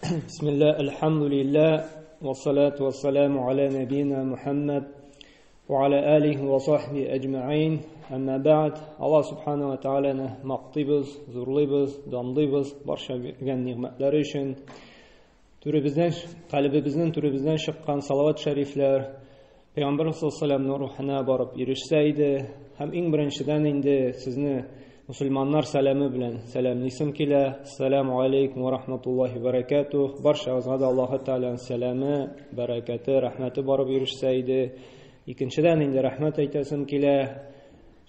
Бисмилла, әлхәмдүлилләһ, вассалату вассаламу аля нәбина Мухаммад ва аля алихи ва сахби әҗмәгыйн. Әмма бәгъд, Аллаһ субхана ва тааляны мактыйбыз, зурлыйбыз, данлыйбыз барча биргән нигъмәтләре өчен. Түребездән, калебебезнең түребездән чыккан салават шәрифләр Пәйгамбәр саллаллаһу рухына барып ирешсә иде. Һәм иң беренчедән инде сезне мусульманнар сәламе белән сәламлисем килә. Ассаламу алейкум ва рахматуллахи ва баракатух. Барчагызга да Аллаһы Тәгаләнең сәламе, бәрәкәте, рәхмәте барып ирешсә иде. Икенчедән инде рәхмәт әйтәсем килә.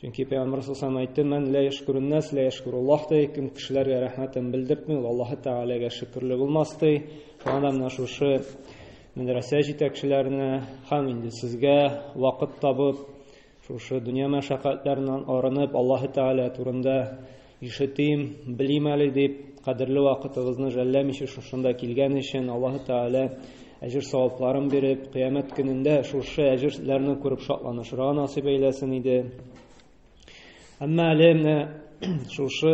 Чөнки Пәйгамбәр саллаллаһу әйтте, "Мән ла яшкурун нас ла яшкуруллаһ" ди, кем кешеләргә рәхмәтен белдертми, ул Аллаһы Тәгаләгә шөкерле булмас ди. Шуңа да менә шушы мәдрәсә җитәкчеләренә һәм инде сезгә вакыт табып, шушы дөнья мәшәкатьләреннән арынып, Аллаһы Тәгалә турында ишетим, белим әле дип, кадерле вакытыгызны жәлләмичә шушында килгән өчен Аллаһы Тәгалә әҗер савапларын биреп, кыямәт көнендә шушы әҗерләрне күреп шатланышырга насыйп әйләсен иде. Әмма әле менә шушы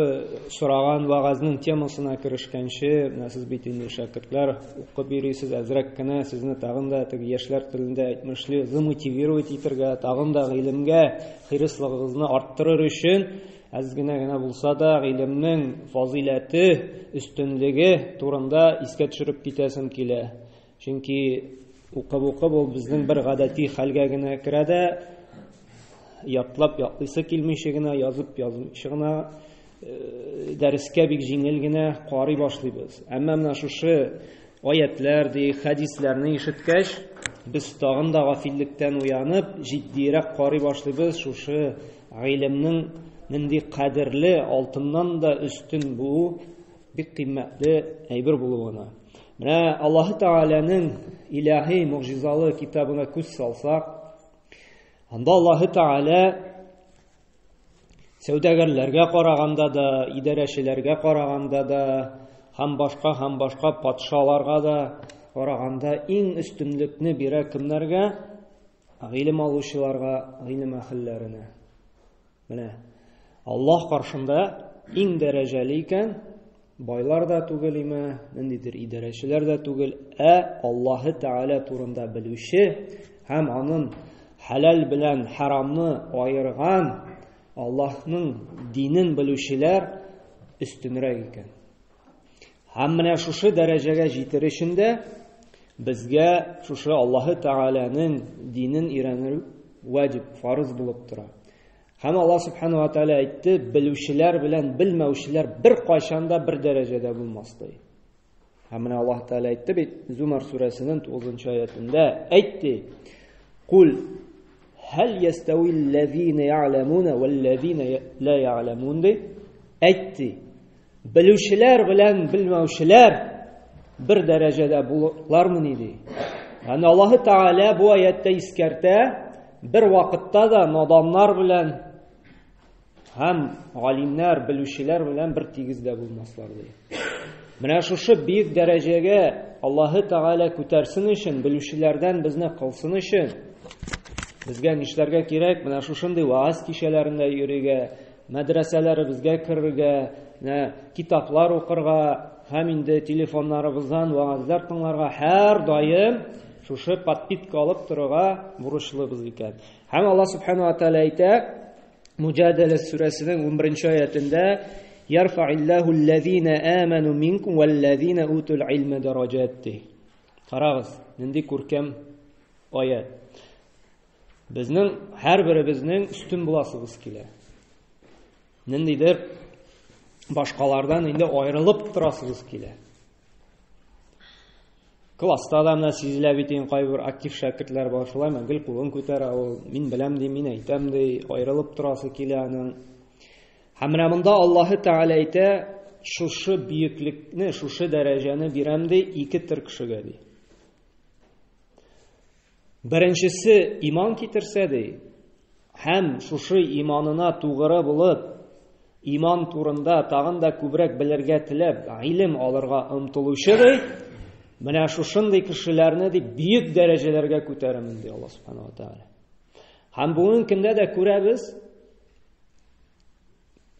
сораган вәгазьнең темасына керешкәнче, менә сез бит инде шәкертләр укып йөрисез, әзрәк кенә сезне тагын да теге яшьләр телендә әйтмешли замотивировать итәргә, тагын да гыйлемгә хирыслыгыгызны арттырыр өчен әз генә генә булса да гыйлемнең фазыйләте, өстенлеге турында искә төшереп китәсем килә. Чөнки укып-укып ул безнең бер гадәти хәлгә генә керә дә, ятлап ятлыйсы килмичә генә, язып язмыйча гына э, дәрескә бик җиңел генә карый башлыйбыз. Әмма менә шушы аятлар ди, хәдисләрне ишеткәч, без тагын да гафиллектән уянып, җитдиерәк карый башлыйбыз шушы гыйлемнең нинди кадерле, алтыннан да өстен бу бик кыйммәтле әйбер булуына. Менә Аллаһы Тәгаләнең илаһи могҗизалы китабына күз салсак, анда Аллаһы Тәгалә сәүдәгәрләргә караганда да, идарәчеләргә караганда да, һәм башка һәм башка патшаларга да караганда иң өстенлекне бирә кемнәргә? Гыйлем алучыларга, гыйлем әһелләренә. Менә Аллаһ каршында иң дәрәҗәле икән, байлар да түгел име, ниндидер идарәчеләр дә түгел, ә Аллаһы Тәгалә турында белүче һәм аның хәләл белән харамны аерган Аллаһның динен белүчеләр өстенрәк икән. Һәм менә шушы дәрәҗәгә җитер өчен дә безгә шушы Аллаһы Тәгаләнең динен өйрәнү ваҗиб, фарыз булып тора. Һәм Аллаһ Субхану ва Тәгалә әйтте, белүчеләр белән белмәүчеләр бер кайчан да бер дәрәҗәдә булмас ди. Һәм менә Аллаһ Тәгалә әйтте бит Зумар сүрәсенең 9 аятында әйтте: "Кул һәл ястәви аллазина я'ламуна валлазина ла я'ламун" ди. Әйтте: Белүчеләр белән белмәүчеләр бер дәрәҗәдә булырлармыни ди. Ягъни Аллаһы Тәгалә бу аятта искәртә, бер вакытта да наданнар белән һәм галимнәр, белүчеләр белән бер тигездә булмаслар ди. Менә шушы бөек дәрәҗәгә Аллаһы Тәгалә күтәрсен өчен, белүчеләрдән безне кылсын өчен безгә нишләргә кирәк? Менә шушындый вааз кичәләрендә йөрергә, мәдрәсәләребезгә керергә, менә китаплар укырга һәм инде телефоннарыбыздан вәгазьләр тыңларга һәр даим шушы подпитка алып торырга бурычлыбыз икән. Һәм Аллаһ Субхану ва Тааля әйтә, Муҗадәлә сүрәсенең 11 аятендә Ярфаиллаһу аллазина аману минкум валлазина утул илма дараҗат ди. Карагыз, нинди күркәм аят. Безнең һәрберебезнең өстен буласыбыз килә. Ниндидер башкалардан инде аерылып торасыбыз килә. Класста да менә сизелә бит инде кайбер актив шәкертләр бар, шулаймы? Гел кулын күтәрә ул, мин беләм ди, мин әйтәм ди, аерылып торасы килә аның. Һәм менә монда Аллаһы Тәгалә әйтә, шушы бөеклекне, шушы дәрәҗәне бирәм ди, ике төр кешегә ди. Беренчесе иман китерсә ди, һәм шушы иманына тугры булып, иман турында тагын да күбрәк белергә теләп, гыйлем алырга омтылучы ди, менә шушындый кешеләрне ди бөек дәрәҗәләргә күтәрәмен ди Аллаһ Субхану ва Тааля. Һәм бүгенге көндә дә күрәбез,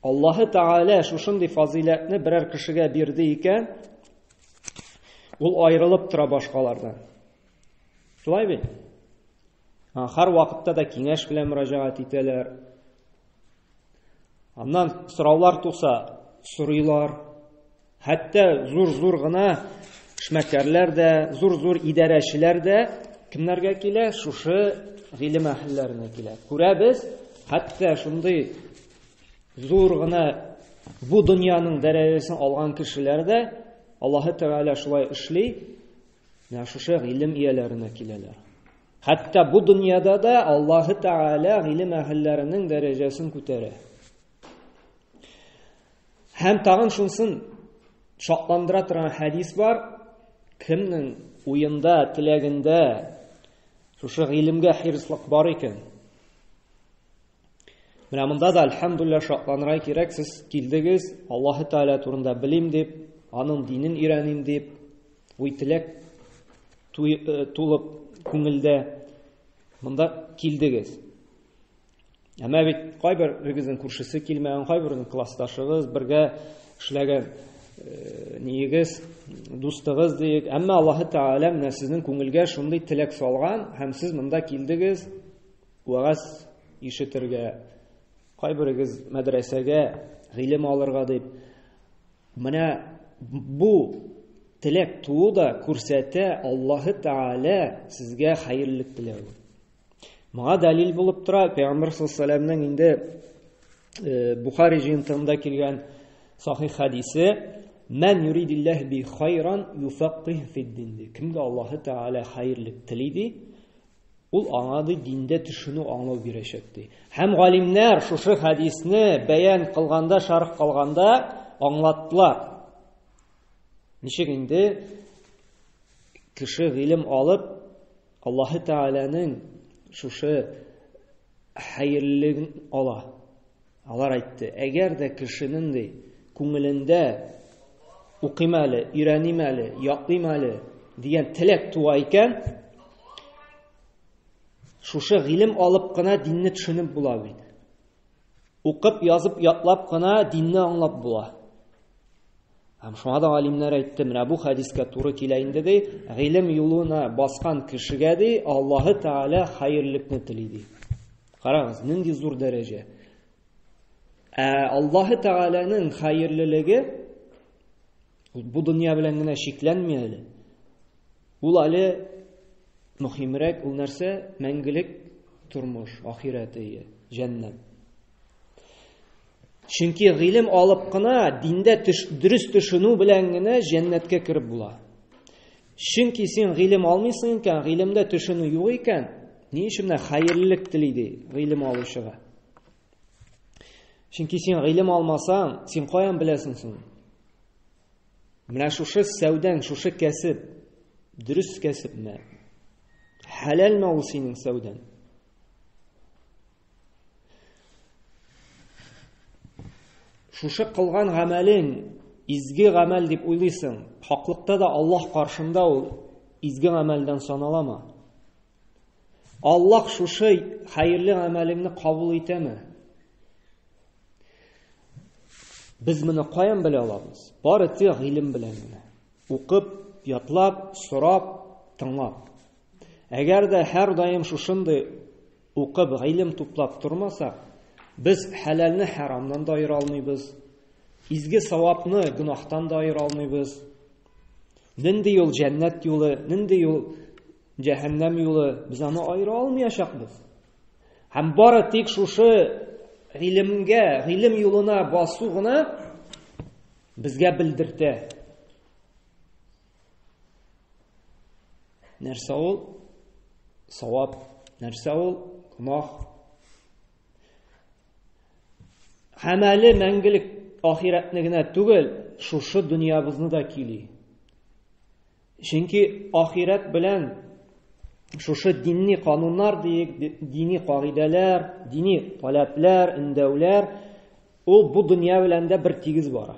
Аллаһы Тәгалә шушындый фазыйләтне берәр кешегә бирде икән, Ул аерылып тора башкалардан. Шулай бит? Һәр вакытта да киңәш белән мөрәҗәгать итәләр. Аннан сораулар туса, сорыйлар. Хәтта зур-зур гына эшмәкәрләр дә, зур-зур идарәчеләр дә кемнәргә килә? Шушы гыйлем әһелләренә килә. Күрәбез, хәтта шундый зур гына бу дөньяның дәрәҗәсен алган кешеләр дә Аллаһы Тәгалә шулай эшли, менә шушы гыйлем ияләренә киләләр. Хәтта бу дөньяда да Аллаһы Тәгалә гыйлем әһелләренең дәрәҗәсен күтәрә. Һәм тагын шунсын шатландыра торган хәдис бар. Кемнең уенда, теләгендә шушы гыйлемгә хирслык бар икән. Менә монда да альхамдулилла шатланырга кирәк, сез килдегез, Аллаһы Тәгалә турында белим дип, аның динен өйрәним дип, уй теләк тулып күңелдә монда килдегез. Әмма бит кайберегезнең күршесе килмәгән, кайберенең классташыгыз, бергә эшләгән э, ниегез, дустыгыз диек. Әмма Аллаһы Тәгалә менә сезнең күңелгә шундый теләк салган һәм сез монда килдегез вәгазь ишетергә, кайберегез мәдрәсәгә гыйлем алырга дип. Менә бу теләк туу да күрсәтә Аллаһы Тәгалә сезгә хәерлек теләвен. Моңа дәлил булып тора Пәйгамбер саллаллаху инде э, Бухари җыентыгында килгән сахих хәдисе Мән юридиллаһ би хайран юфакких фиддин ди. Кемгә Аллаһы Тәгалә хәерлек тели ди, ул аңа ди диндә төшенү, аңлау бирәчәк ди. Һәм галимнәр шушы хәдисне бәян кылганда, шарх кылганда аңлаттылар. Ничек инде кеше гыйлем алып Аллаһы Тәгаләнең шушы хәерлелеген ала. Алар әйтте, әгәр дә кешенең ди күңелендә укыйм әле, өйрәним әле, ятлыйм әле дигән теләк туа икән, шушы гыйлем алып кына динне төшенеп була бит. Укып, язып, ятлап кына динне аңлап була. Һәм шуңа да галимнәр әйтте, менә бу хәдискә туры килә инде ди, гыйлем юлына баскан кешегә ди, Аллаһы Тәгалә хәерлекне тели ди. Карагыз, нинди зур дәрәҗә. Ә Аллаһы Тәгаләнең хәерлелеге бу дөнья белән генә чикләнми әле. Ул әле мөһимрәк, ул нәрсә? Мәңгелек тормыш, ахирәт өе, җәннәт. Чөнки гыйлем алып кына, диндә төш, дөрес төшенү белән генә җәннәткә кереп була. Чөнки син гыйлем алмыйсың икән, гыйлемдә төшенү юк икән, ни өчен менә хәерлелек тели ди гыйлем алучыга? Чөнки син гыйлем алмасаң, син каян беләсең соң? Менә шушы сәүдәң, шушы кәсеп, дөрес кәсепме? Хәләлме ул синең сәүдәң? Шушы кылган гамәлең изге гамәл дип уйлыйсың. Хаклыкта да Аллаһ каршында ул изге гамәлдән саналамы? Аллаһ шушы хәерле гамәлеңне кабул итәме? Без моны каян белә алабыз? Бары тик гыйлем белән генә. Укып, ятлап, сорап, тыңлап. Әгәр дә һәрдаим шушындый укып, гыйлем туплап тормасак, без хәләлне хәрамнан да аера алмыйбыз, изге савапны гөнаһтан да аера алмыйбыз. Нинди юл җәннәт юлы, нинди юл җәһәннәм юлы, без аны аера алмаячакбыз. Һәм бары тик шушы гыйлемгә, гыйлем юлына басу гына безгә белдертә. Нәрсә ул? Савап. Нәрсә ул? Гөнаһ. Һәм әле мәңгелек ахирәтне генә түгел, шушы дөньябызны да кили. Чөнки ахирәт белән шушы динни кануннар диек, дини кагыйдәләр, дини таләпләр, өндәүләр ул бу дөнья белән дә бер тигез бара.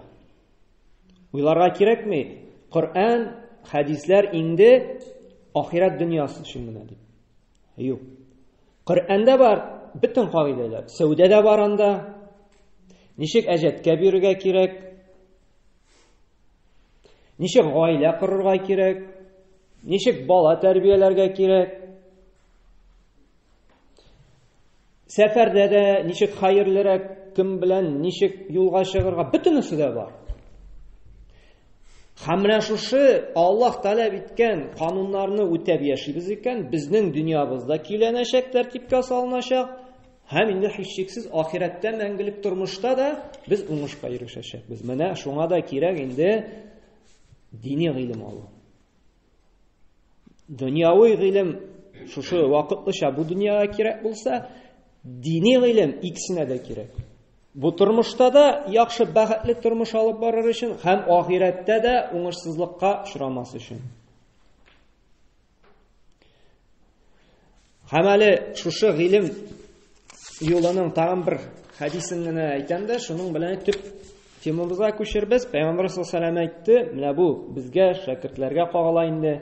Уйларга кирәкми. Коръән, хәдисләр инде ахирәт дөньясы өчен генә дип. Юк. Коръәндә бар бөтен кагыйдәләр. Сәүдә дә бар анда. Ничек әҗәткә бирергә кирәк? Ничек гаилә корырга кирәк, ничек бала тәрбияләргә кирәк. Сәфәрдә дә ничек хәерлерәк, кем белән ничек юлга чыгарга, бөтенесе дә бар. Һәм менә шушы Аллаһ таләп иткән кануннарны үтәп яшибез икән, безнең дөньябыз да көйләнәчәк, тәртипкә салыначак, һәм инде һичшиксез ахирәттә мәңгелек тормышта да без уңышка ирешәчәкбез. Менә шуңа да кирәк инде дини гыйлем алу. Дөньяви гыйлем шушы вакытлыча бу дөньяга кирәк булса, дини гыйлем икесенә дә кирәк. Бу тормышта да яхшы бәхетле тормыш алып барыр өчен һәм ахирәттә дә уңышсызлыкка очрамас өчен. Һәм әле шушы гыйлем юлының тагын бер хәдисен генә әйтәм дә, шуның белән төп темабызга күчербез. Пәйгамбәр саллаллаһу алейһи әйтте, менә бу безгә, шәкертләргә кагыла инде.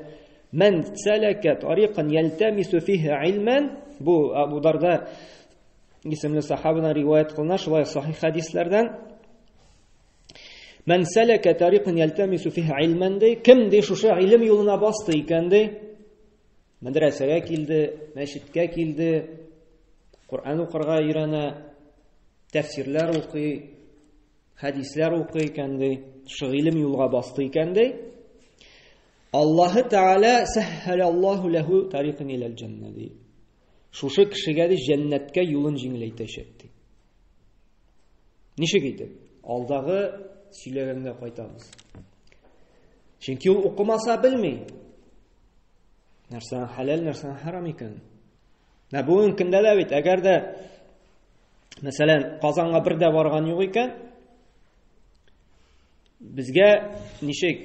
Мән сәләкә тарикан ялтамису фиһи илман, бу Абу Дарда исемле сахабадан риваять кылына, шулай сахих хәдисләрдән. Мән сәләкә тарикан ялтамису фиһи илман ди, кем ди шушы гыйлем юлына басты икән ди, мәдрәсәгә килде, мәчеткә килде, Коръән укырга өйрәнә, тәфсирләр укый, хәдисләр укый икән ди, шушы гыйлем юлга басты икән ди. Аллаһы Тәгалә сәһһәләллаһу ләһу тарикан иләл җәннә ди. Шушы кешегә ди җәннәткә юлын җиңеләйтәчәк ди. Ничек итеп? Алдагы сөйләгәнгә кайтабыз. Чөнки ул укымаса белми. Нәрсәнең хәләл, нәрсәнең харам икәнен. Менә бүгенге көндә дә бит, әгәр дә мәсәлән, Казанга бер дә барган юк икән, безгә ничек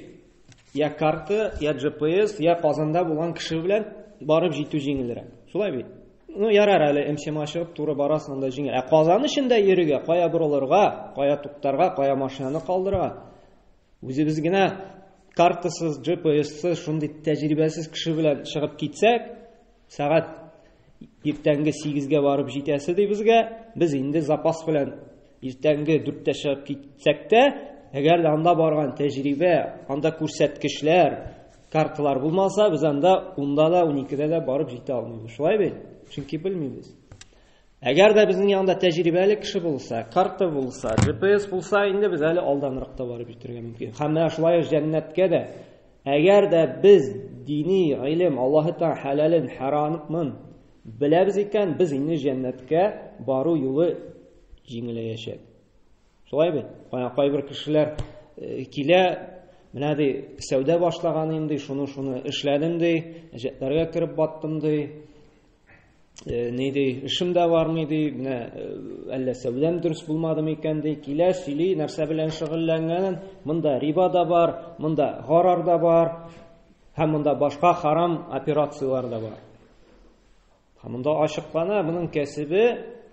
я карта, я GPS, я Казанда булган кеше белән барып җитү җиңелрәк. Шулай бит? Ну, ярар әле МЧМ чыгып туры барасың анда җиңел. Ә Казан эчендә йөрергә, кая борылырга, кая туктарга, кая машинаны калдырырга? Үзебез генә картасыз, GPS-сыз, шундый тәҗрибәсез кеше белән чыгып китсәк, сәгать иртәнге 8-гә барып җитәсе ди безгә, без инде запас белән иртәнге 4-тә чыгып китсәк тә, әгәр дә анда барган тәҗрибә, анда күрсәткечләр, карталар булмаса, без анда 10-да да, 12-дә дә барып җитә алмыйбыз. Шулай бит? Чөнки белмибез. Әгәр дә безнең янда тәҗрибәле кеше булса, карта булса, GPS булса, инде без әле алданрак та барып җитәргә мөмкин. Һәм менә шулай ук җәннәткә дә. Әгәр дә без дини гыйлем, Аллаһы Тәгалә хәләлен, харамын беләбез икән, без инде җәннәткә бару юлы җиңеләячәк. Шулай бит? Кайбер кешеләр килә, менә ди, сәүдә башлаган инде, шуны-шуны эшләдем ди, әҗәтләргә кереп баттым ди. Ни ди, эшем дә бармый ди, менә әллә сәүдәм дөрес булмады микән ди, килә, сөйли, нәрсә белән шөгыльләнгәнен, монда риба да бар, монда гарар да бар, һәм монда башка харам операцияләр дә бар. Һәм монда ачыклана, моның кәсебе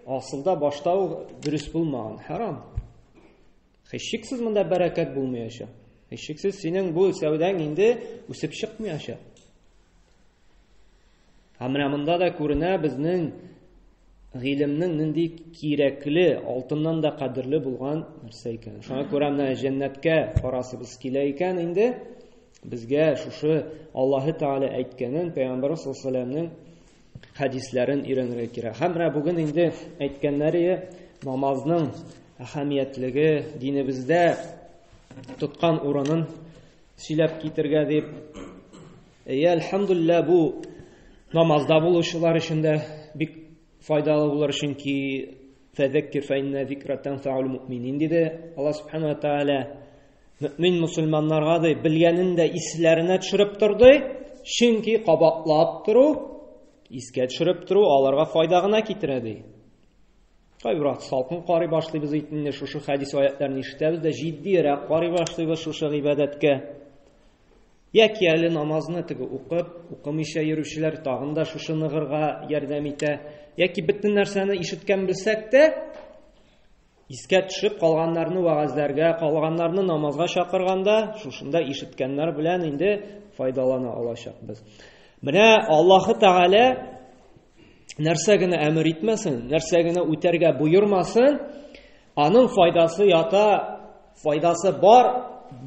асылда башта ук дөрес булмаган, харам. Һичшиксез монда бәрәкәт булмаячак. Һичшиксез синең бу сәүдәң инде үсеп чыкмаячак. Һәм менә монда да күренә безнең гыйлемнең нинди кирәкле, алтыннан да кадерле булган нәрсә икән. Шуңа күрә менә җәннәткә карасыбыз килә икән инде, безгә шушы Аллаһы Тәгалә әйткәнен, Пәйгамбәр саллаллаһу алейһи хәдисләрен өйрәнергә кирәк. Һәм менә бүген инде әйткәннәре намазның әһәмиятлеге, динебездә тоткан урынын сөйләп китергә дип. Әйе, әлхәмдүлилләһ, бу намазда булучылар өчен дә бик файдалы булыр, чөнки фәзәккир фәиннә зикра тәнфәул муъминин диде Аллаһ субхана ва тааля. Мөмин мусульманнарга ди, белгәнен дә исләренә төшереп торды, чөнки кабатлап тору, искә төшереп тору аларга файда гына китерә ди. Кайбер вакыт салкын карый башлыйбыз инде шушы хәдис аятларын ишетәбез дә җитдирәк карый башлыйбыз шушы гыйбадәткә. Яки әле намазны теге укып, укымыйча йөрүчеләр тагын да шушы ныгырга ярдәм итә. Яки бөтен нәрсәне ишеткән белсәк тә, искә төшеп калганнарны вәгазьләргә, калганнарны намазга чакырганда, шушында ишеткәннәр белән инде файдалана алачакбыз. Менә Аллаһы Тәгалә нәрсә генә әмер итмәсен, нәрсә генә үтәргә боермасын, аның файдасы ята, файдасы бар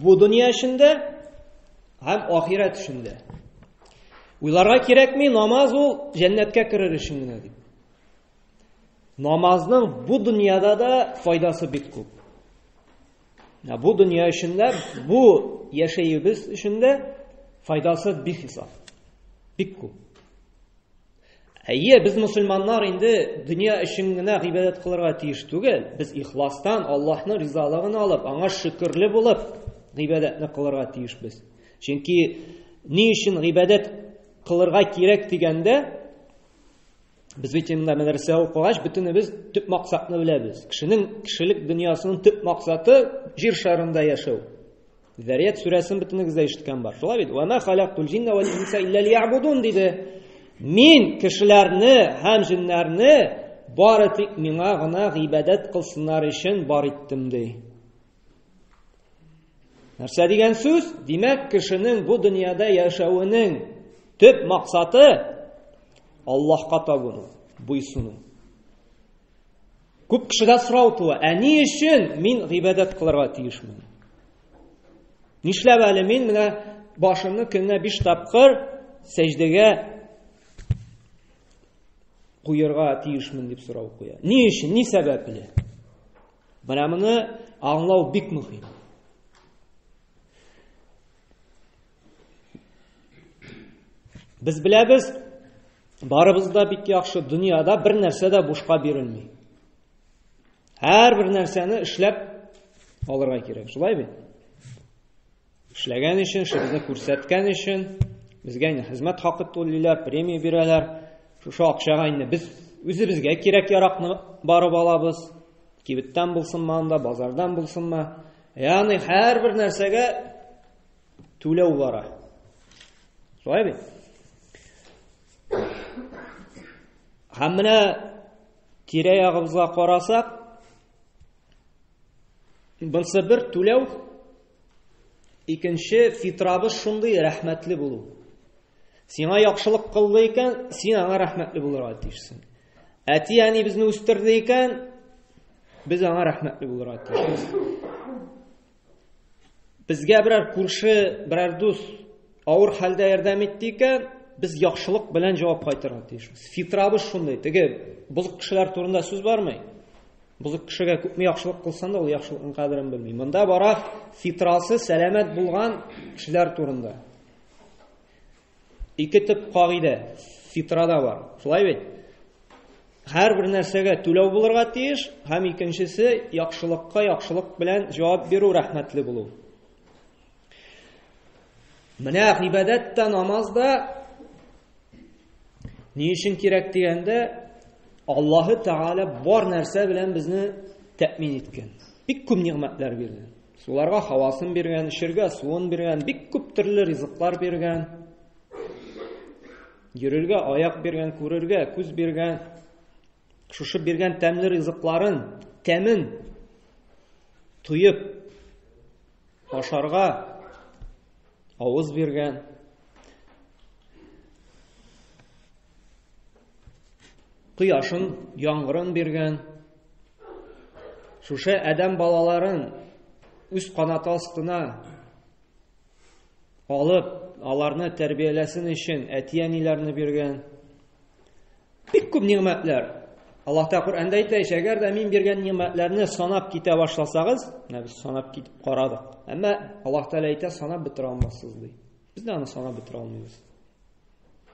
бу дөнья эчендә Һәм ахирәт өчен дә. Уйларга кирәкми, намаз ул җәннәткә керер өчен генә дип. Намазның бу дөньяда да файдасы бик күп. Бу дөнья өчен дә, бу яшәюебез өчен дә файдасы бихисап. Бик күп. Әйе, без мусульманнар инде дөнья өчен генә гыйбадәт кылырга тиеш түгел. Без ихластан Аллаһның ризалыгын алып, аңа шөкерле булып гыйбадәтне кылырга тиешбез. Чөнки ни өчен гыйбадәт кылырга кирәк дигәндә, без бит инде мәдрәсә укыгач, бөтенебез төп максатны беләбез. Кешенең кешелек дөньясының төп максаты җир шарында яшәү. Зарият сүрәсен бөтенегез дә ишеткән бар. Шулай бит? Ва ма халактул җинна вал инса илля лиябудун диде. Мин кешеләрне һәм җиннәрне бары тик миңа гына гыйбадәт кылсыннар өчен бар иттем ди. Нәрсә дигән сүз? Димәк, кешенең бу дөньяда яшәвенең төп максаты Аллаһка табыну, буйсыну. Күп кешедә сорау туа, ә ни өчен мин гыйбадәт кылырга тиешмен? Нишләп әле мин менә башымны көненә 5 тапкыр сәҗдәгә куярга тиешмен дип сорау куя. Ни өчен, ни сәбәпле? Менә моны аңлау бик мөһим. Без беләбез, барыбыз да бик яхшы, дөньяда бер нәрсә дә бушка бирелми. Һәрбер нәрсәне эшләп алырга кирәк, шулай бит? Эшләгән өчен, эшебезне күрсәткән өчен безгә инде хезмәт хакы түлиләр, премия бирәләр. Шушы акчага инде без үзебезгә кирәк-яракны барып алабыз. Кибеттән булсынмы анда, базардан булсынмы. Ягъни һәрбер нәрсәгә түләү бара. Шулай бит? Һәм менә тирә-ягыбызга карасак, бунсы бер түләү, икенче фитрабыз шундый рәхмәтле булу. Сиңа яхшылык кылды икән, син аңа рәхмәтле булырга тиешсең. Әти-әни безне үстерде икән, без аңа рәхмәтле булырга тиешбез. Безгә берәр күрше, берәр дус авыр хәлдә ярдәм итте икән, без яхшылык белән җавап кайтарырга тиешбез. Фитрабыз шундый. Теге бозык кешеләр турында сүз бармый. Бозык кешегә күпме яхшылык кылсаң да, ул яхшылыкның кадерен белми. Монда бара фитрасы сәламәт булган кешеләр турында. Ике төп кагыйдә фитрада бар. Шулай бит? Һәрбер нәрсәгә түләү булырга тиеш, һәм икенчесе яхшылыкка яхшылык белән җавап бирү, рәхмәтле булу. Менә гыйбадәт тә, намаз да ни өчен кирәк дигәндә, Аллаһы Тәгалә бар нәрсә белән безне тәэмин иткән. Бик күп нигъмәтләр бирде. Суларга һавасын биргән, эчергә суын биргән, бик күп төрле ризыклар биргән. Йөрергә аяк биргән, күрергә күз биргән. Шушы биргән тәмле ризыкларын, тәмен тоеп ашарга авыз биргән. Кояшын, яңгырын биргән. Шушы адәм балаларын үз канаты астына алып, аларны тәрбияләсен өчен әти-әниләрне биргән. Бик күп нигъмәтләр. Аллаһ Тәгалә Коръәндә әйтә, әгәр дә мин биргән нигъмәтләрне санап китә башласагыз, менә без санап китеп карадык. Әмма Аллаһ Тәгалә әйтә, санап бетерә алмассыз ди. Без дә аны санап бетерә алмыйбыз.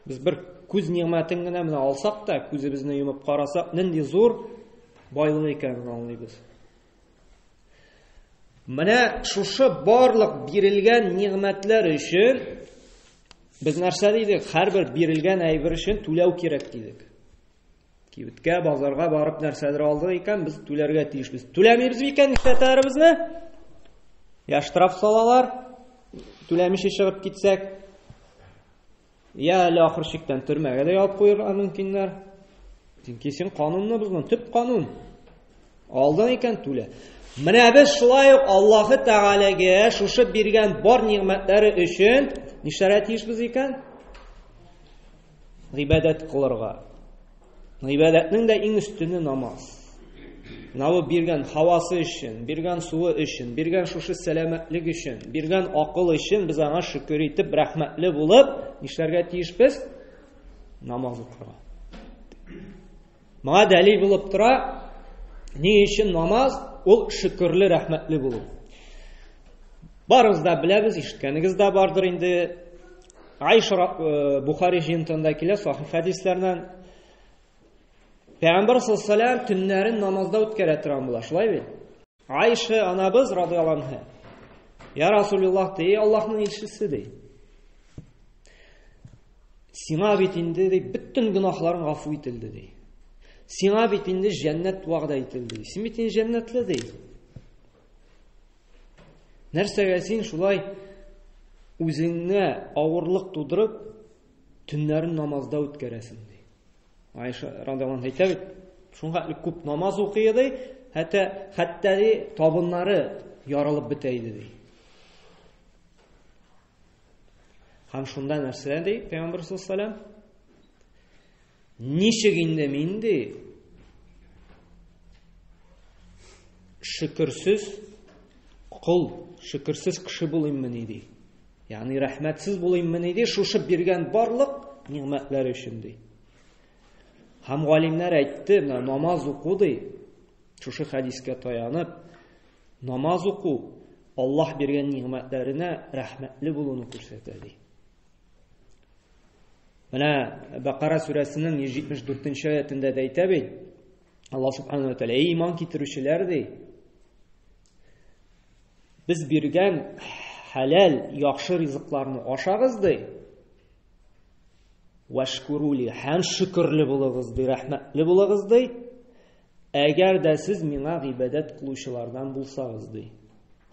Без бер күз нигъмәтен генә менә алсак та, күзебезне йомып карасак, нинди зур байлык икәнен аңлыйбыз. Менә шушы барлык бирелгән нигъмәтләр өчен без нәрсә дидек? Һәрбер бирелгән әйбер өчен түләү кирәк дидек. Кибеткә, базарга барып нәрсәдер алдык икән, без түләргә тиешбез. Түләмибез микән, нишләтәләр безне? Я штраф салалар, түләмичә чыгып китсәк, я әле ахыр чиктән төрмәгә дә ябып куярга мөмкиннәр. Чөнки син канунны боздың, төп канун. Алдың икән, түлә. Менә без шулай ук Аллаһы Тәгаләгә шушы биргән бар нигъмәтләре өчен нишләргә тиешбез икән? Гыйбадәт кылырга. Гыйбадәтнең дә иң өстене намаз. Менә бу биргән һавасы өчен, биргән суы өчен, биргән шушы сәламәтлек өчен, биргән акыл өчен без аңа шөкер итеп, рәхмәтле булып, нишләргә тиешбез? Намаз укырга. Моңа дәлил булып тора, ни өчен намаз ул шөкерле, рәхмәтле булу. Барыгыз да беләбез, ишеткәнегез дә бардыр инде. Айша Бухари җыентыгында килә, сахих хәдисләрдән. Пәйгамбәр саллаллаһу алейһи төннәрен намазда үткәрә торган була, шулай бит? Айша анабыз радиаллаһу анха. Я Расулуллаһ, ди, Аллаһның илчесе ди. Сиңа бит инде ди, бөтен гөнаһларың гафу ителде ди. Сиңа бит инде җәннәт вәгъдә ителде. Син бит инде җәннәтле ди. Нәрсәгә син шулай үзеңне авырлык тудырып, төннәрен намазда үткәрәсең ди. Айша радиаллаһу анха әйтә бит, шуңа хәтле күп намаз укый ди, хәтта хәтта ди табыннары ярылып бетә иде ди. Һәм шунда нәрсә ди Пәйгамбәр саллаллаһу алейһи Ничек инде мин ди шөкерсез кол, шөкерсез кеше булыйммыни ди. Ягъни рәхмәтсез булыйммыни ди, шушы биргән барлык нигъмәтләр өчен ди. Һәм галимнәр әйтте, менә намаз уку ди, шушы хәдискә таянып, намаз уку Аллаһ биргән нигъмәтләренә рәхмәтле булуны күрсәтә ди. Менә Бакара сүрәсенең 174 аятендә дә әйтә бит. Аллаһ субхану ва тааля, эй иман китерүчеләр ди. Без биргән хәләл, яхшы ризыкларны ашагыз ди. Вашкурули һәм шөкерле булыгыз ди, рәхмәтле булыгыз ди. Әгәр дә сез миңа гыйбадәт кылучылардан булсагыз ди.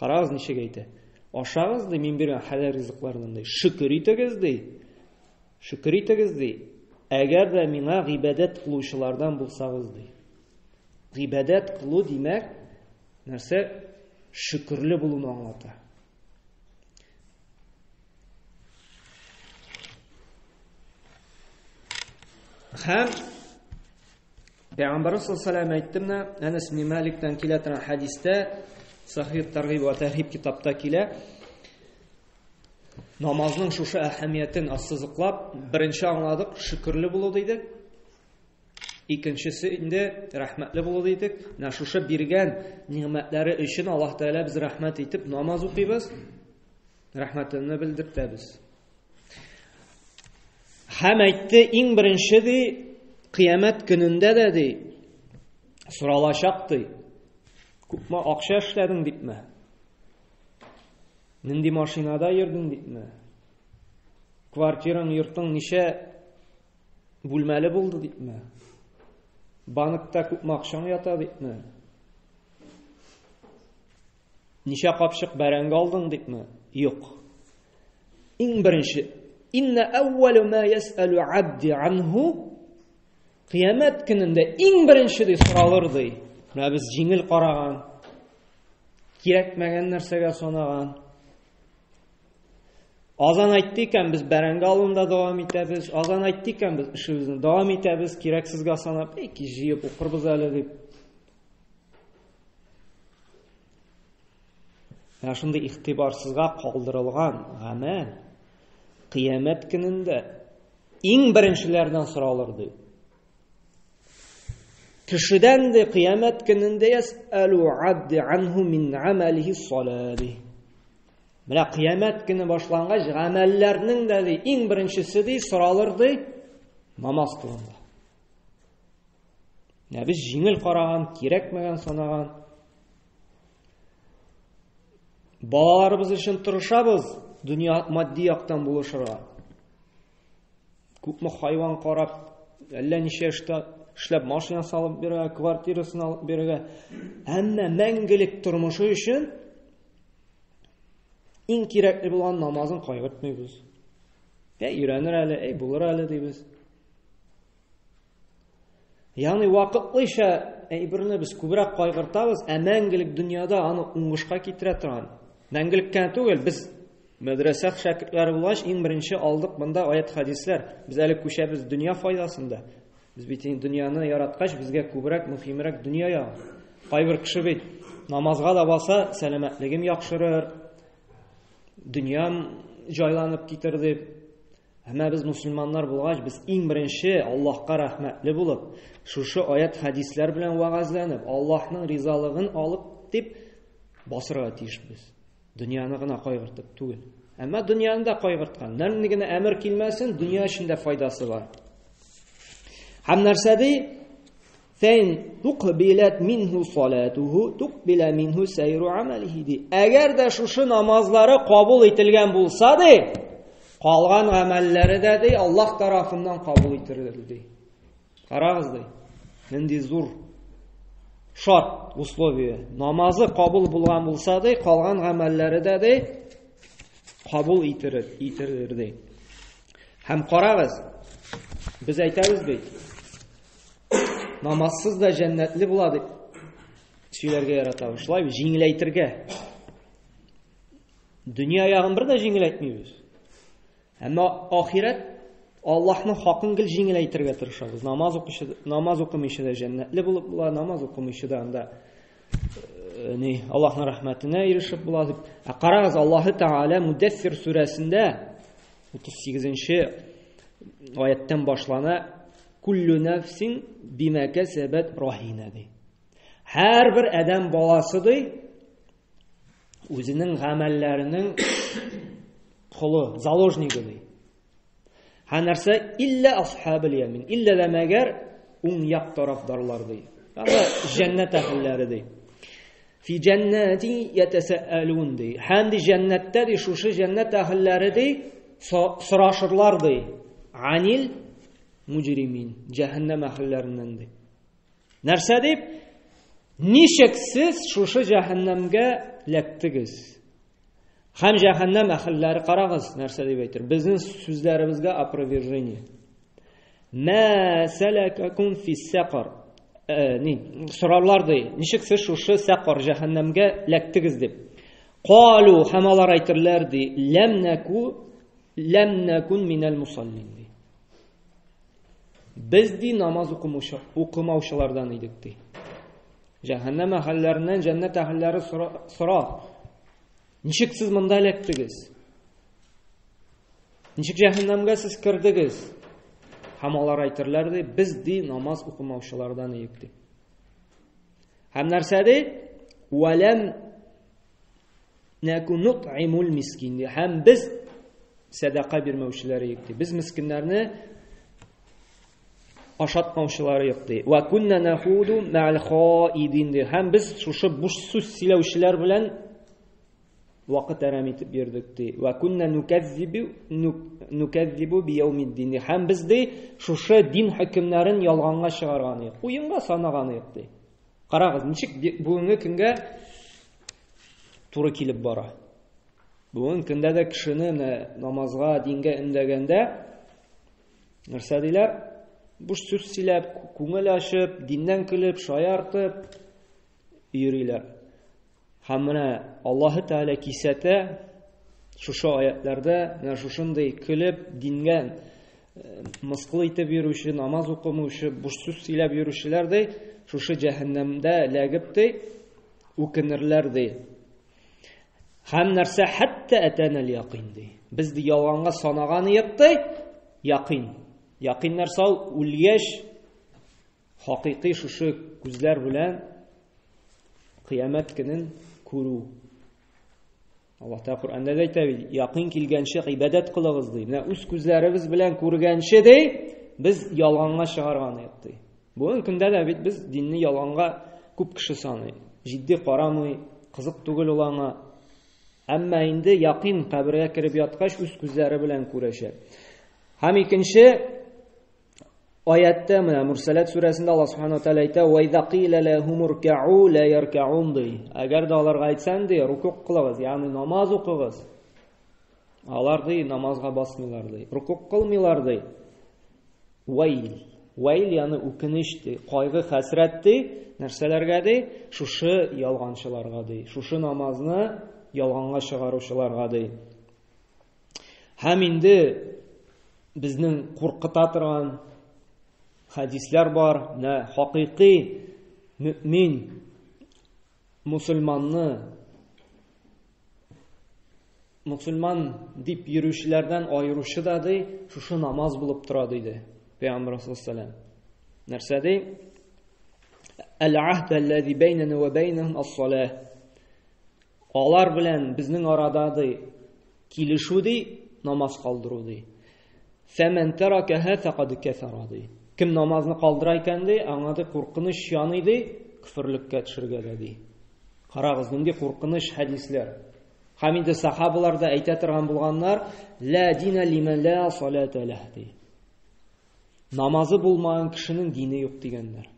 Карагыз ничек әйтә. Ашагыз ди, мин биргән хәләл ризыклардан ди. Шөкер итегез ди. Шөкер итегез ди. Әгәр дә миңа гыйбадәт кылучылардан булсагыз ди. Гыйбадәт кылу димәк, нәрсә? Шөкерле булуны аңлата. Һәм Пәйгамбәрбез саллаллаһу алейһи әйтте менә Әнәс ибн Маликтан килә торган хәдистә Сахих Таргиб ва Тархиб китапта килә. Намазның шушы әһәмиятен ассызыклап, беренче аңладык, шөкерле булу дидек. Икенчесе инде рәхмәтле булу дидек. Менә шушы биргән нигъмәтләре өчен Аллаһ Тәгалә без рәхмәт итеп намаз укыйбыз. Рәхмәтемне белдертәбез. Һәм әйтте, иң беренче ди, кыямәт көнендә дә ди, соралачак ди. Күпме акча эшләдең дипме? Нинди машинада йөрдең дипме? Квартираң, йортың ничә бүлмәле булды дипме? Банкта күпме акчаң ята дипме? Ничә капчык бәрәңге алдың дипме? Юк. Иң беренче, инна әүвәлү ма ясәлү абди анһу Кыямәт көнендә иң беренче ди соралыр ди. Менә без җиңел караган, кирәкмәгән нәрсәгә санаган. Азан әйтте икән, без бәрәңге алуында дәвам итәбез. Азан әйтте икән, без эшебезне дәвам итәбез, кирәксезгә санап, эй, җыеп укырбыз әле дип. Менә шундый игътибарсызга калдырылган гамәл кыямәт көнендә иң беренчеләрдән соралыр ди. Кешедән дә кыямәт көнендә ясәлу абди анху мин амалихи салаби. Менә кыямәт көне башлангач, гамәлләрнең дә ди иң беренчесе ди соралыр ди намаз турында. Менә без җиңел караган, кирәкмәгән санаган Балаларыбыз өчен тырышабыз дөнья матди яктан булышырга. Күпме хайван карап, әллә ничә эштә эшләп машина салып бирергә, квартирасын алып бирергә. Әмма мәңгелек тормышы өчен иң кирәкле булган намазын кайгыртмыйбыз. Әй өйрәнер әле, әй булыр әле дибез. Ягъни вакытлыча әйберне без күбрәк кайгыртабыз, ә мәңгелек дөньяда аны уңышка китерә торган. Мәңгелек кенә түгел, без мәдрәсә шәкертләре булгач, иң беренче алдык монда аят хәдисләр. Без әле күчәбез дөнья файдасында. Без бит инде дөньяны яраткач, безгә күбрәк, мөһимрәк дөнья ягы. Кайбер кеше бит намазга да баса, сәламәтлегем яхшырыр, дөньям җайланып китер дип. Әмма без мусульманнар булгач, без иң беренче Аллаһка рәхмәтле булып, шушы аят хәдисләр белән вәгазьләнеп, Аллаһның ризалыгын алып дип басырга тиешбез. Дөньяны гына кайгыртып түгел. Әмма дөньяны да кайгырткан. Нинди генә әмер килмәсен, дөнья өчен дә файдасы бар. Һәм нәрсә ди? Фәин туқбиләт минһу салатуху туқбила минһу сайру амалихи ди. Әгәр дә шушы намазлары кабул ителгән булса ди, калган гамәлләре дә ди Аллаһ тарафыннан кабул ителер ди. Карагыз ди. Нинди зур шарт, условие. Намазы кабул булган булса ди, калган гамәлләре дә ди кабул ителер, ителер ди. Һәм карагыз, без әйтәбез бит, намазсыз да җәннәтле була дип сөйләргә яратабыз. Шулай бит, җиңеләйтергә. Дөнья ягын бер дә җиңеләйтмибез. Әмма ахирәт Аллаһның хакын гел җиңеләйтергә тырышабыз. Намаз укучы, намаз укымыйча да җәннәтле булып була, намаз укымыйча да анда э, ни Аллаһның рәхмәтенә ирешеп була дип. Ә карагыз, Аллаһы Тәгалә Муддассир сүрәсендә 38-нче аяттан башлана Куллю нәфсин бима кәсәбәт рахина ди. Һәрбер адәм баласы ди үзенең гамәлләренең колы, заложнигы ди. Һәм нәрсә илля асхабул ямин, илля дә мәгәр уң як тарафдарлар ди. Ягъни җәннәт әһелләре ди. Фи җәннәти ятасаалун ди. Һәм ди җәннәттә ди шушы җәннәт әһелләре ди сорашырлар ди. Анил муҗримин, җәһәннәм әһелләреннән ди. Нәрсә дип? Ничек сез шушы җәһәннәмгә ләктегез? Һәм җәһәннәм әһелләре карагыз, нәрсә дип әйтер? Безнең сүзләребезгә опровержение. Мә сәләкәкум фи сәкар. Э, ни, сорарлар ди. Ничек сез шушы сәкар җәһәннәмгә ләктегез дип. Калу һәм алар әйтерләр ди, ләм нәку ләм нәкун минәл мусаллин ди. Без ди намаз укымаучы, укымаучылардан идек ди. Җәһәннәм әһелләреннән җәннәт әһелләре сора. Ничек сез монда эләктегез? Ничек җәһәннәмгә сез кердегез? Һәм алар әйтерләр ди, без ди намаз укымаучылардан идек ди. Һәм нәрсә ди? Вәләм нәку нут'имул мискин ди. Һәм без сәдака бирмәүчеләр идек ди. Без мискиннәрне ашатмаучылар юк ди. Ва кунна нахуду мә'ал хаидин ди. Һәм без шушы буш сүз сөйләүчеләр белән вакыт әрәм итеп йөрдек ди. Ва кунна нуказзибу нуказзибу бияумиддин ди. Һәм без ди шушы дин хөкемнәрен ялганга чыгарган идек. Уенга санаган идек ди. Карагыз, ничек бүгенге көнгә туры килеп бара. Бүгенге көндә дә кешене менә намазга, дингә өндәгәндә нәрсә диләр? Буш сүз сөйләп, күңел ачып, диннән көлеп, шаяртып йөриләр. Һәм менә Аллаһы Тәгалә кисәтә шушы аятларда, менә шушындый көлеп, дингә э, мыскыл итеп йөрүче, намаз укымаучы, буш сүз сөйләп йөрүчеләр ди, шушы җәһәннәмдә ләгеп ди, үкенерләр ди. Һәм нәрсә хәтта әтәнәл якин ди. Без ди ялганга санаган идек ди, якин. Якин нәрсә ул? Үлгәч хакыйкый шушы күзләр белән кыямәт көнен күрү. Аллаһ Тәгалә Коръәндә дә әйтә бит, якын килгәнче гыйбадәт кылыгыз ди. Менә үз күзләребез белән күргәнче ди, без ялганга чыгарган идек ди. Бүгенге көндә дә бит без динне ялганга күп кеше саный. Җитди карамый, кызык түгел ул аңа. Әмма инде якын кабергә кереп яткач үз күзләре белән күрәчәк. Һәм икенче Аятта менә Мурсалат сүрәсендә Аллаһ субхану ва тааля әйтә: "Ва иза кыйла лахум уркау ла яркаун" ди. Әгәр дә аларга әйтсәң ди, рукук кылыгыз, ягъни намаз укыгыз. Алар ди намазга басмыйлар ди, рукук кылмыйлар ди. Вайл. Вайл ягъни үкенеч ди, кайгы, хәсрәт ди. Нәрсәләргә ди? Шушы ялганчыларга ди. Шушы намазны ялганга чыгаручыларга ди. Һәм инде безнең куркыта торган хәдисләр бар. Менә хакыйкый мөмин Мусульманны мусульман дип йөрүчеләрдән аеручы да ди, шушы намаз булып тора диде Пәйгамбәр саллаллаху. Нәрсә ди? Әл-аһд аллази бәйнәнә ва бәйнәһум ас-салах. Алар белән безнең арада ди килешү ди, намаз калдыру ди. Фәмән таракаһа фақад кафара ди. Кем намазны калдыра икән ди, аңа ди куркыныч яный ди, күферлеккә төшергә дә ди. Карагыз, нинди куркыныч хәдисләр. Һәм инде сахабалар да әйтә торган булганнар, ла дина лиман ла салата лах ди. Намазы булмаган кешенең дине юк дигәннәр.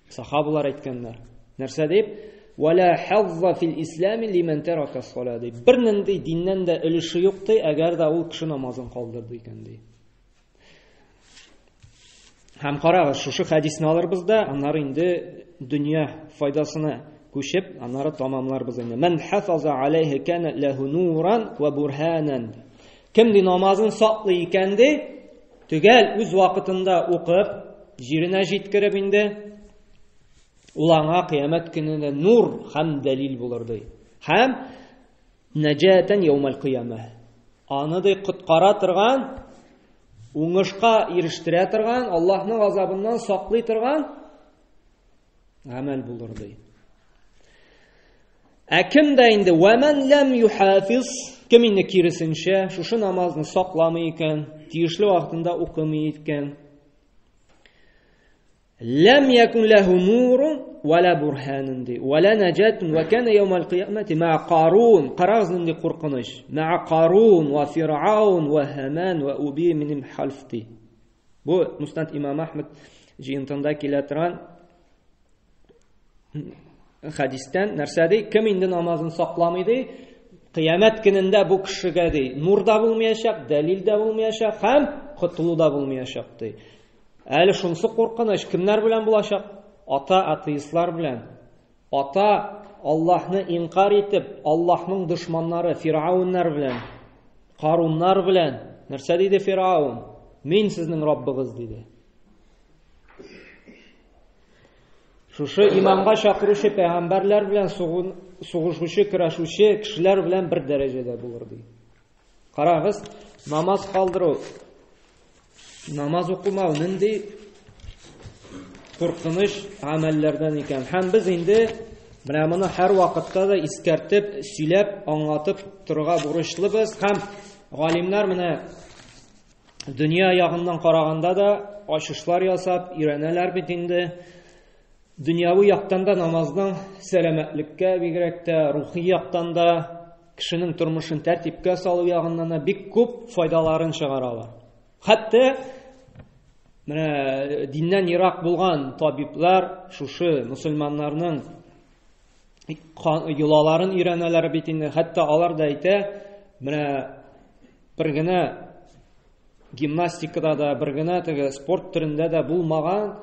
Сахабалар әйткәннәр. Нәрсә дип? Вала хазза фил ислам лиман тарака сала дип. Бернинди диннән дә өлеше юк ди, әгәр дә ул кеше намазын калдырды икән ди. Һәм карагыз, шушы хәдисне алырбыз да, аннары инде дөнья файдасына күчеп, аннары тамамларбыз инде. Ман хафаза алейхи кана лаху нуран ва бурханан. Кем ди намазын саклый икән ди, төгәл үз вакытында укып, җиренә җиткереп инде, ул аңа кыямәт көнендә нур һәм дәлил булыр ди. Һәм наҗатан яумал кыяма. Аны ди коткара торган, уңышка ирештерә торган, Аллаһның газабыннан саклый торган гамәл булыр ди. Ә кем дә инде вәмән ләм юхафиз, кем инде киресенчә шушы намазны сакламый икән, тиешле вакытында укымый икән, ләм якун ләһу нурун вәлә бурханун ди, вәлә наҗатун вә кана яумал кыямати ма Карун, карагыз нинди куркыныч, ма Карун ва Фиръаун ва Һаман ва Уби мин Хальф ди. Бу Муснад Имам Ахмад җыентында килә торган хәдистән нәрсә ди? Кем инде намазын сакламый ди, кыямәт көнендә бу кешегә ди, нур да булмаячак, дәлил дә булмаячак һәм котылу да булмаячак ди. Әле шунысы куркыныч, кемнәр белән булачак? Ата атеистлар белән. Ата Аллаһны инкар итеп, Аллаһның дошманнары Фирауыннар белән, Каруннар белән. Нәрсә диде Фираун? Мин сезнең Раббыгыз диде. Шушы иманга чакыручы пәйгамбәрләр белән сугышучы, көрәшүче кешеләр белән бер дәрәҗәдә булыр ди. Карагыз, намаз калдыру, намаз укымау нинди куркыныч гамәлләрдән икән. Һәм без инде менә моны һәр вакытта да искәртеп, сөйләп, аңлатып торырга бурычлыбыз. Һәм галимнәр менә Дөнья ягыннан караганда да ачышлар ясап өйрәнәләр бит инде. Дөньяви яктан да намазның сәламәтлеккә, бигрәк тә рухи яктан да кешенең тормышын тәртипкә салу ягыннан да бик күп файдаларын чыгаралар. Хәтта менә диннән ерак булган табиблар шушы мусульманнарның йолаларын өйрәнәләр бит инде. Хәтта алар да әйтә, менә бер генә гимнастикада да, бер генә теге спорт төрендә дә булмаган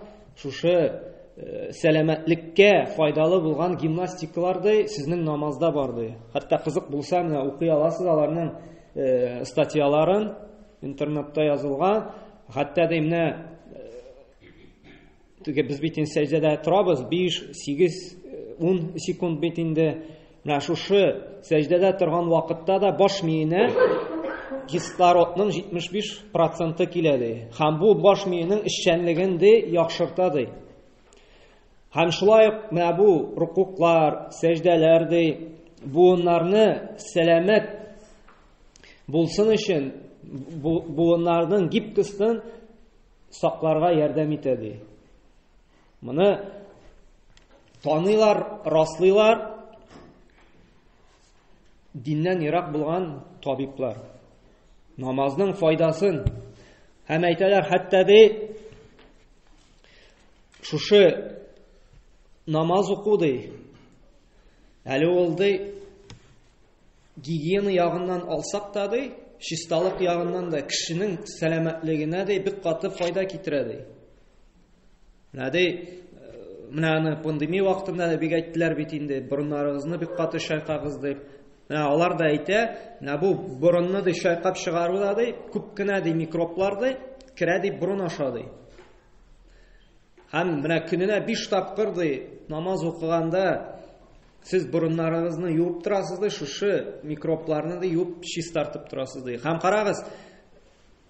шушы э, сәламәтлеккә файдалы булган гимнастикалар ди, сезнең намазда бар ди. Хәтта кызык булса, менә укый аласыз аларның э, статьяларын интернетта язылган. Хәтта ди менә э, теге без бит инде сәҗдәдә торабыз 5, 8, 10 секунд бит инде. Менә шушы сәҗдәдә торган вакытта да баш миенә кислородның 75 проценты килә ди. Һәм бу баш миенең эшчәнлеген ди яхшырта ди. Һәм шулай ук менә бу рукуклар, сәҗдәләр ди, буыннарны сәламәт булсын өчен буыннарның гибкостен сакларга ярдәм итә ди. Моны таныйлар, раслыйлар диннән ерак булган табиблар. Намазның файдасын һәм әйтәләр, хәтта ди шушы намаз уку ди. Әле ул ди гигиена ягыннан алсак та ди, чисталык ягыннан да кешенең сәламәтлегенә ди бик каты файда китерә ди. Менә ди, менә аны пандемия вакытында да бик әйттеләр бит инде, борыннарыгызны бик каты чайкагыз дип. Менә алар да әйтә, менә бу борынны ди чайкап чыгару да ди, күп кенә ди микроблар ди керә ди борын аша ди. Һәм менә көненә 5 тапкыр ди намаз укыганда. Сез борыннарыгызны юып торасыз ди, шушы микробларны да юып чистартып торасыз ди. Һәм карагыз,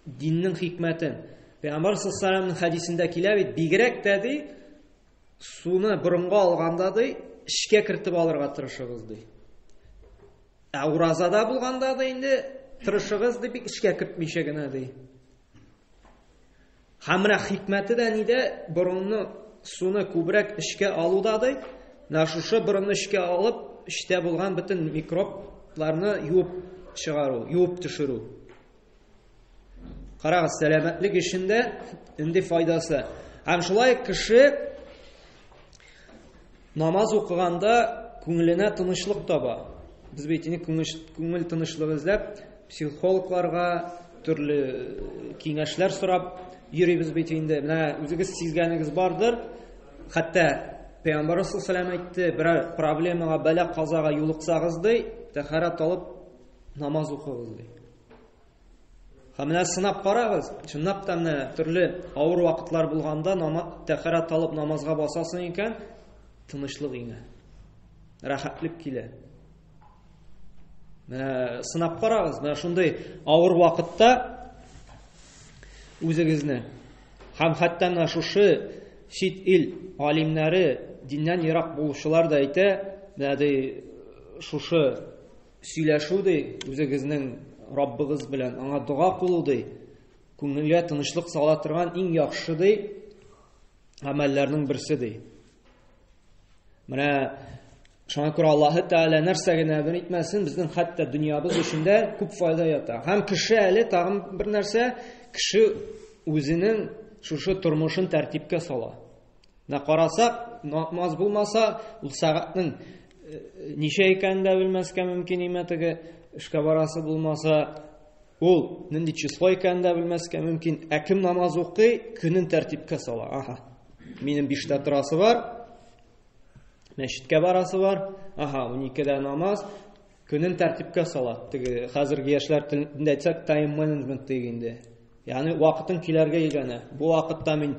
диннең хикмәтен. Пәйгамбәр саллаллаху алейһи хәдисендә килә бит, бигрәк тә ди, суны борынга алганда ди, эчкә кертеп алырга тырышыгыз ди. Ә уразада булганда да инде тырышыгыз ди, бик эчкә кертмичә генә ди. Һәм менә хикмәте дә нидә? Борынны суны күбрәк эчкә алуда ди. Менә шушы борынны эчкә алып, эчтә булган бөтен микробларны юып чыгару, юып төшерү. Карагыз, сәламәтлек өчен дә инде файдасы. Һәм шулай кеше намаз укыганда күңеленә тынычлык таба. Без бит инде күңел тынычлыгы эзләп психологларга төрле киңәшләр сорап йөрибез бит инде. Менә үзегез сизгәнегез бардыр. Хәтта Пәйгамбәр саллаллаху әйтте, берәр проблемага, бәла-казага юлыксагыз ди, тәһарәт алып намаз укыгыз ди. Һәм менә сынап карагыз, чынлап та менә төрле авыр вакытлар булганда тәһарәт алып намазга басасың икән, тынычлык иңә. Рәхәтлек килә. Менә сынап карагыз, менә шундый авыр вакытта үзегезне һәм хәтта менә шушы чит ил галимнәре, диннән ерак булучылар да әйтә, менә ди шушы сөйләшү ди, үзегезнең Раббыгыз белән аңа дога кылу ди, күңелгә тынычлык сала торган иң яхшы ди гамәлләрнең берсе ди. Менә шуңа күрә Аллаһы Тәгалә нәрсә генә бер итмәсен, безнең хәтта дөньябыз өчен дә күп файда ята. Һәм кеше әле тагын бер нәрсә, кеше үзенең шушы тормышын тәртипкә сала. Менә карасак, намаз булмаса, ул сәгатьнең ничә икәнен дә белмәскә мөмкин име теге эшкә барасы булмаса, ул нинди число икәнен дә белмәскә мөмкин. Ә кем намаз укый, көнен тәртипкә сала. Аһа. Минем 5-тә торасы бар. Мәчеткә барасы бар. Аһа, 12-дә намаз. Көнен тәртипкә сала. Теге хәзерге яшьләр телендә әйтсәк, тайм менеджмент диек инде. Ягъни вакытын киләргә өйрәнә. Бу вакытта мин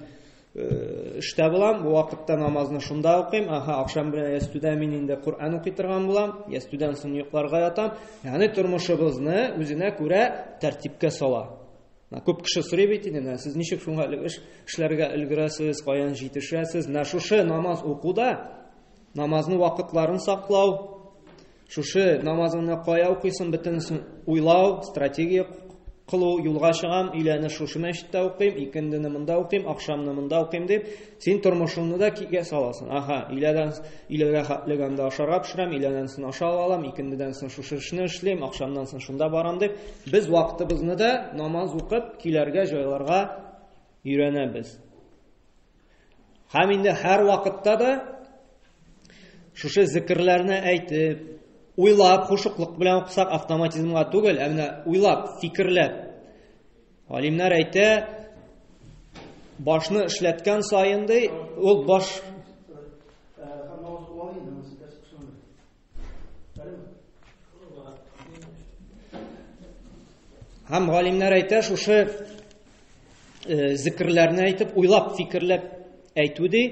эштә булам, бу вакытта намазны шунда укыйм, аһа, ахшам белән ястүдә мин инде Коръән укый торган булам, ястүдән соң йокларга ятам. Ягъни тормышыбызны үзенә күрә тәртипкә сала. Менә күп кеше сорый бит инде, менә сез ничек шуңа эш эшләргә өлгерәсез, каян җитешәсез? Менә шушы намаз укуда, намазны вакытларын саклау, шушы намазыңны кая укыйсың, бөтенесен уйлау, стратегия кылу, юлга чыгам, өйләне шушы мәчеттә укыйм, икендене монда укыйм, ахшамны монда укыйм дип, син тормышыңны да кигә саласың. Аһа, өйләдән өйләгә хәтле анда ашарга пешерәм, өйләдән соң ашап алам, икендедән соң шушы эшне эшлим, ахшамнан соң шунда барам дип, без вакытыбызны да намаз укып, киләргә, җайларга өйрәнәбез. Һәм инде һәр вакытта да шушы зикерләрне әйтеп, уйлап, хушыклык белән укысак, автоматизмга түгел, ә менә уйлап, фикерләп. Галимнәр әйтә, башны эшләткән саен ди, ул баш Һәм галимнәр әйтә, шушы зикерләрне әйтеп, уйлап, фикерләп әйтү ди,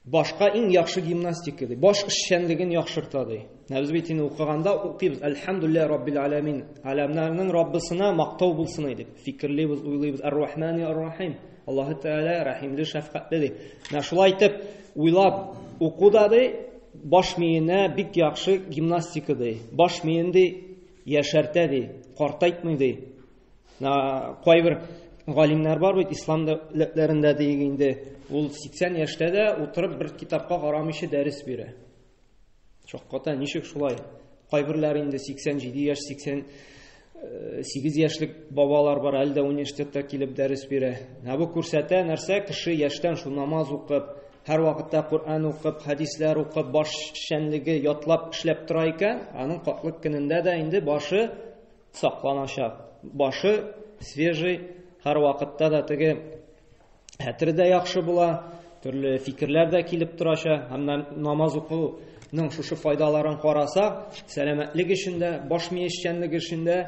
башка иң яхшы гимнастика ди. Баш эшчәнлеген яхшырта ди. Менә без бит инде укыганда укыйбыз, Әлхәмдүлилләһ Раббил аләмин. Аләмнәрнең Раббысына мактау булсын дип фикерлибез, уйлыйбыз. Ар-Рахмани Ар-Рахим. Аллаһы Тәгалә рәхимле, шәфкатьле ди. Менә шулай итеп уйлап уку да ди, баш миенә бик яхшы гимнастика ди. Баш миен ди яшәртә ди, картайтмый ди. Кайбер галимнәр бар бит ислам дәүләтләрендә диек инде, ул 80 яшьтә дә утырып бер китапка карамыйча дәрес бирә. Шакката, ничек шулай? Кайберләр инде 87 яшь, 88 яшьлек бабалар бар, әле дә университетта килеп дәрес бирә. Менә бу күрсәтә нәрсә, кеше яшьтән шул намаз укып, һәр вакытта Коръән укып, хәдисләр укып, баш эшчәнлеге ятлап эшләп тора икән, аның картлык көнендә дә инде башы сакланачак. Башы свежий, һәр вакытта да теге хәтере дә яхшы була, төрле фикерләр дә килеп торачак. Һәм намаз укуның шушы файдаларын карасак, сәламәтлек өчен дә, баш мие эшчәнлеге өчен дә,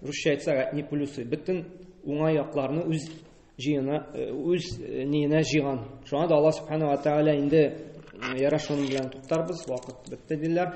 русча әйтсәк, одни плюсы. Бөтен уңай якларны үз җыена, үз ниенә җыйган. Шуңа да Аллаһ субхана ва тааля инде Яра шуның белән туктарбыз, вакыт бетте диләр.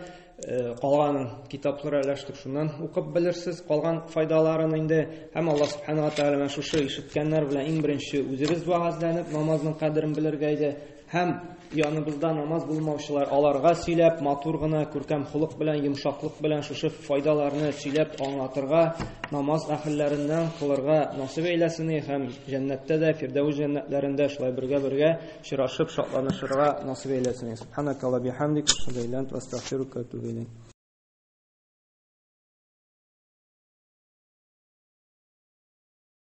Калганын китаплар әләштек, шуннан укып белерсез, калган файдаларын инде. Һәм Аллаһ субхана ва тааля менә шушы ишеткәннәр белән иң беренче үзебез вәгазьләнеп, намазның кадерен белергә иде. Һәм яныбызда намаз булмаучылар аларга сөйләп, матур гына, күркәм холык белән, йомшаклык белән шушы файдаларны сөйләп аңлатырга, намаз әһелләреннән кылырга насыйп әйләсен һәм җәннәттә дә, Фирдәүс җәннәтләрендә шулай бергә-бергә очрашып, шатланышырга насыйп әйләсен. Субханакалла бихамдик, ашһаду ан ла иляха илля анта, астагфирука ва атубу илейк.